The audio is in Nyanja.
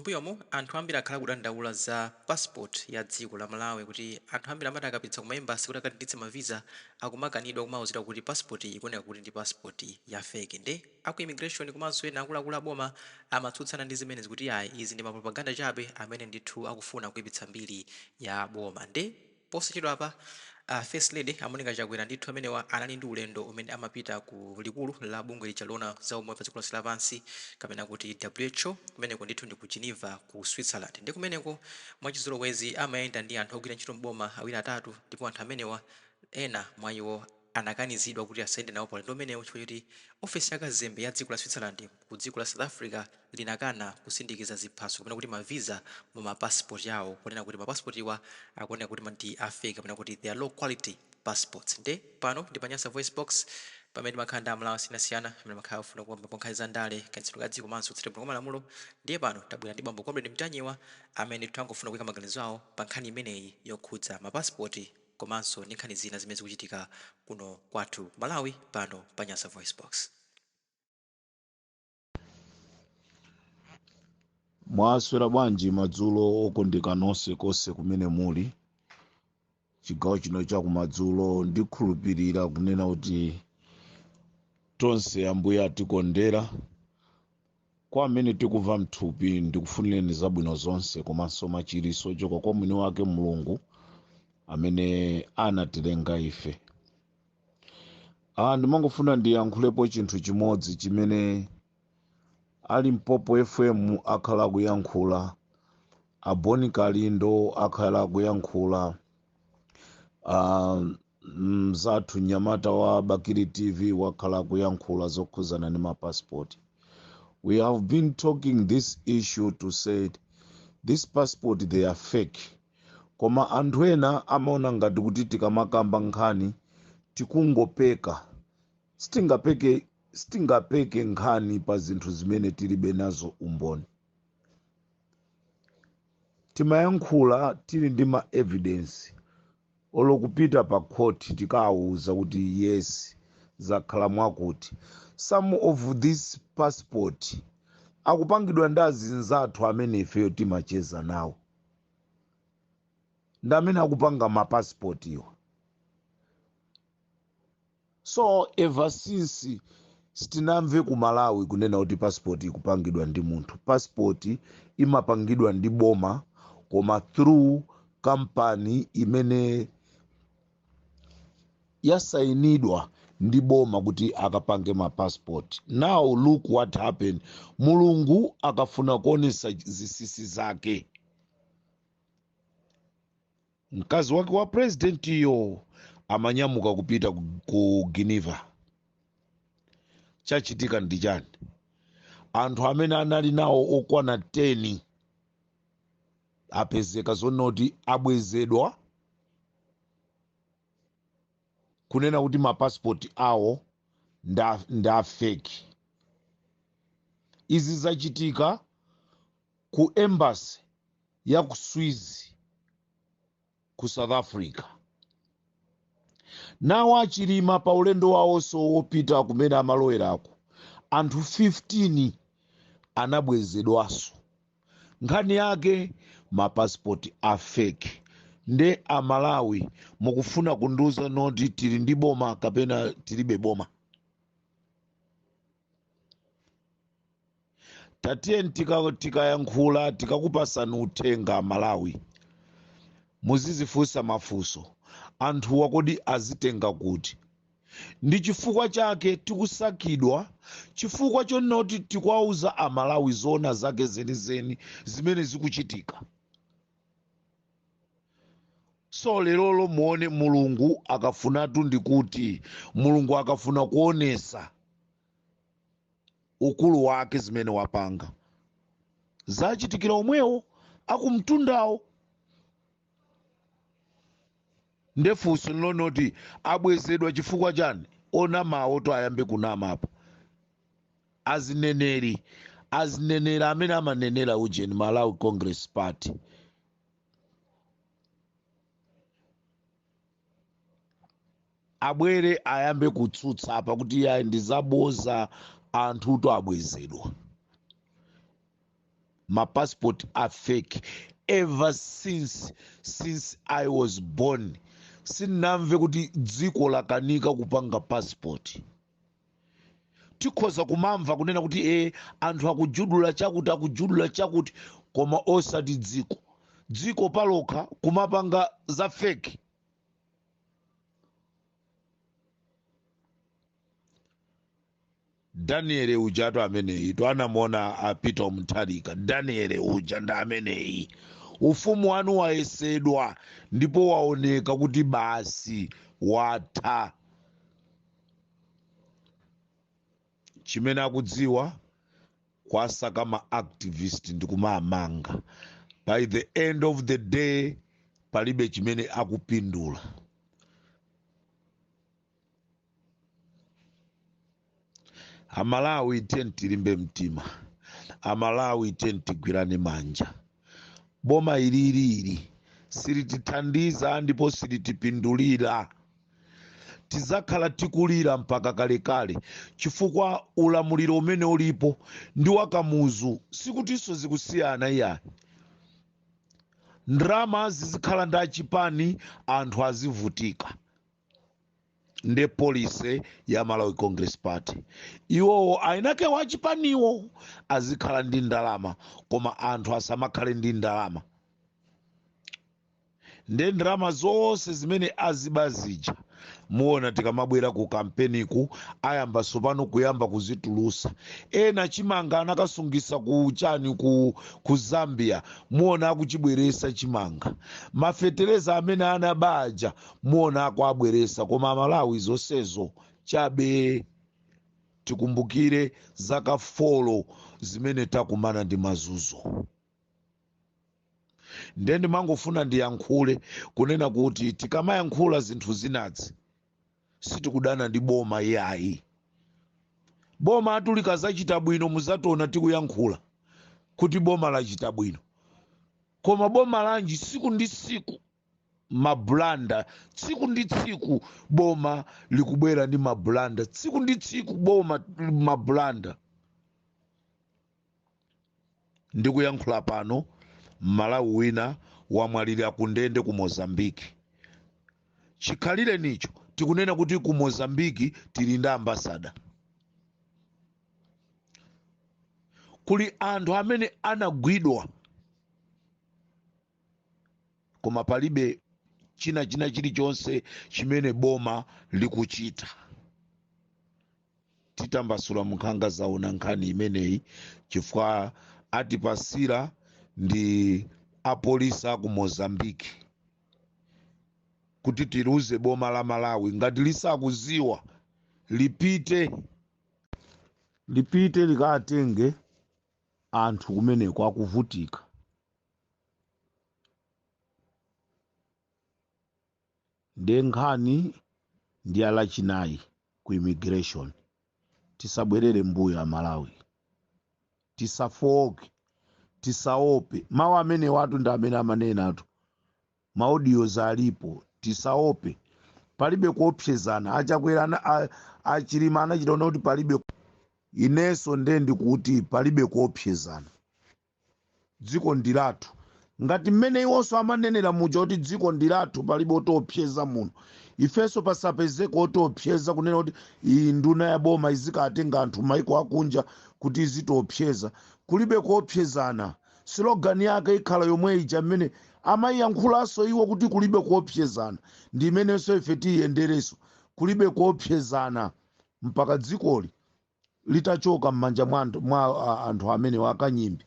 Mbuyomu anthu ambiri akhala akudandaula za passport ya dziko la Malawi kuti anthu ambiri amati akapititsa kuma embassy kuti akadinditse ma visa akumakanidwa, kumauzidwa kuti passport ikuoneka kuti ndi passport ya fake. Nde aku immigration komanso ena akuluakulu a boma amatsutsana ndi zimenezi kuti ayi, izi ndi ma propaganda chabe amene ndithu akufuna kuipitsa mbiri ya boma. Nde posachedwapa a First Lady a Monica Chakwera ndithu amenewa anali ndi ulendo umene amapita ku likulu la bungwe lija loona za umoyo pa dziko lonse lapansi kapena kuti WHO, kumeneko ndithu ndi ku Geneva ku Switzerland. Ndi kumeneko mwachizolowezi amayenda ndi anthu ogwira ntchito m'boma awiri atatu, ndipo anthu amenewa ena mwa iwo anakanizidwa kuti asayende nawo pa ulendo umenewu chifukwa choti ofesi ya kazembe ya dziko la Switzerland ku dziko la South Africa linakana kusindikiza ziphaso kapena kuti ma visa mu ma passport awo ponena kuti ma passport wa akuoneka kuti ndi a fake kapena kuti they are low quality passports. Nde pano ndi pa Nyasa VoiceBox pamene timakhala ndi Amalawi osiyanasiyana amene amakhala akufuna kukambapo nkhani za ndale, kayendetsedwe ka dziko komanso kutsatira bwino kwa malamulo. Ndiye pano tabwera ndi bambo Comrade Mtanyiwa amene ndithu angofuna kuika maganizo awo pa nkhani imeneyi yokhudza ma passport komanso ndi nkhani zina zimene zikuchitika kuno kwathu ku Malawi pano pa Nyasa VoiceBox. Mwaswera bwanji madzulo okondeka nonse konse kumene muli chigawo chino chakumadzulo? Ndikhulupirira kunena kuti tonse Ambuye atikondera. Kwa amene tikumva mthupi, ndikufunireni zabwino zonse komanso machiritso ochoka kwa mwini wake Mulungu amene anatilenga ife. Ndimangofuna ndiyankhulepo chinthu chimodzi chimene a Limpopo FM akhala akuyankhula, a Bon Kalindo akhala akuyankhula, mzathu mnyamata wa Bakili TV wakhala akuyankhula zokhuzana ndi mapasipoti. We have been talking this issue to say this passport, they are fake, koma anthu ena amaona ngati kuti tikamakamba nkhani tikungopeka. Sitingapeke nkhani pa zinthu zimene tilibe nazo umboni. Timayankhula tili ndi ma evidence, olo kupita pa court tikawuza kuti yes, zakhala mwakuti. Some of this passport akupangidwa ndi azinzathu amene ifeyo timacheza nawo, ndi amene akupanga mapassport iwa. So ever since sitinamve ku Malawi kunena kuti passport ikupangidwa ndi munthu. Passport imapangidwa ndi boma, koma through kampani imene yasayinidwa ndi boma kuti akapange ma passport. Now look what happened. Mulungu akafuna kuonesa zinsinsi zake, mkazi wake wa president iyo amanyamuka kupita ku Geneva. Chachitika ndi chani? Anthu amene anali nawo okwana 10 apezeka zonoti abwezedwa, kunena kuti mapasipoti awo nda fake. Izi zachitika ku embassy ya ku Swiss ku South Africa. Nawo achilima pa ulendo wawonso wopita kumene amalowerako, anthu 15 anabwezedwanso, nkhani yake mapasipoti a fake. Nde Amalawi, mukufuna kundiuza noti tili ndi boma kapena tilibe boma? Tatiye tikayankhula, tikakupasani uthenga, Amalawi muzizifunsa mafunso: anthuwa kodi azitenga kuti? Ndi chifukwa chake tikusakidwa, chifukwa chonoti tikuwauza Amalawi zoona zake zenizeni zimene zikuchitika. So lerolo muone, Mulungu akafunatu, ndikuti Mulungu akafuna kuonesa ukulu wake, zimene wapanga zachitikira omwewo akumtundawo. Ndefunso nlonoti abwezedwa chifukwa chani? Onamawo to ayambe kunama apa. Azineneri amene amanenera ujeni Malawi Congress Party abwere ayambe kutsutsa apa kuti yayi, ndizaboza, anthuto abwezedwa. Ma passport a fake. Ever since I was born, sindinamve kuti dziko lakanika kupanga passport. Tikhoza kumamva kunena kuti anthu akujudula chakuti, akujudula chakuti, koma osati dziko. Dziko palokha kumapanga za fake. Daniel ujatu ameneyi to anamuona a Peter Mutharika. Daniel uja ndi ameneyi. Ufumu wanu wayesedwa ndipo waoneka kuti basi watha. Chimene akudziwa kwasaka ma activist ndi kumamanga. By the end of the day palibe chimene akupindula. Amalawi, tiyeni tilimbe mtima. Amalawi, tiyeni tigwirane manja. Boma ililili silitithandiza ndipo silitipindulira. Tizakhala tikulira mpaka kalekale, chifukwa ulamuliro umene ulipo ndi wakamuzu, sikutinso zikusiyana iyayi. Ndalama zizikhala ndi achipani, anthu azivutika. Nde policy ya Malawi Congress Party, iwowo ainake wachipaniwo azikhala ndi ndalama, koma anthu asamakhale ndi ndalama. Nde ndalama zonse zimene aziba zija, muona tikamabwera ku kampeniku ayamba sopano kuyamba kuzitulusa. Ena chimanga anakasungisa ku chani, ku Zambia, muona akuchibweresa chimanga. Mafetereza amene anabaja muona akuabweresa. Koma Amalawi, zonsezo chabe. Tikumbukire zaka 4 zimene takumana ndi mazuzo. Nde ndimangofuna ndiyankhule kunena kuti tikamayankhula zinthu zinazi, sitikudana ndi boma yayi. Boma atu likazachita bwino, muzationa tikuyankhula kuti boma lachita bwino. Koma boma lanji? Siku ndi siku ma blunder, tsiku ndi tsiku boma likubwera ndi ma blunder, tsiku ndi tsiku boma ma blunder. Ndikuyankhula pano, Malawi wina wamwalira ku ndende ku Mozambiki. Chikhalire nicho tikunena kuti ku Mozambiki tili ndi ambassador. Kuli anthu amene anagwidwa, koma palibe china chilichonse chimene boma likuchita. Titambasula munkhanga zaona nkhani imeneyi, chifukwa atipasira ndi apolisi aku Mozambiki kuti tiluze boma la Malawi. Ngati lisakuziwa, lipite likatenge anthu kumeneko akuvutika. Nde nkhani ndi alachinayi ku immigration. Tisabwerere mbuyo Amalawi, tisafoke, tisaope. Mawu amene watu ndi amene amanena atu, ma audios alipo. Tisaope, palibe kuopsezana. Achakwera Achilima anachita kuti palibe. Inenso nde ndikuti palibe kuopsezana. Dziko ndi lathu, ngati mmene iwonso amanenera muja kuti dziko ndi lathu, palibe otiopseza muno. Ifenso pasapezeke otiopseza kunena kuti iyi nduna ya boma izikatenga anthu maiko akunja kuti izitiopseza. Kulibe kuopsezana. Slogan yake ikhala yomwe ija mmene amayiyankhulanso iwo kuti kulibe kuopsezana, ndi imenenso ife tiyiyenderenso, kulibe kuopsezana mpaka dzikoli litachoka m'manja mwa anthu amene wakanyimbi.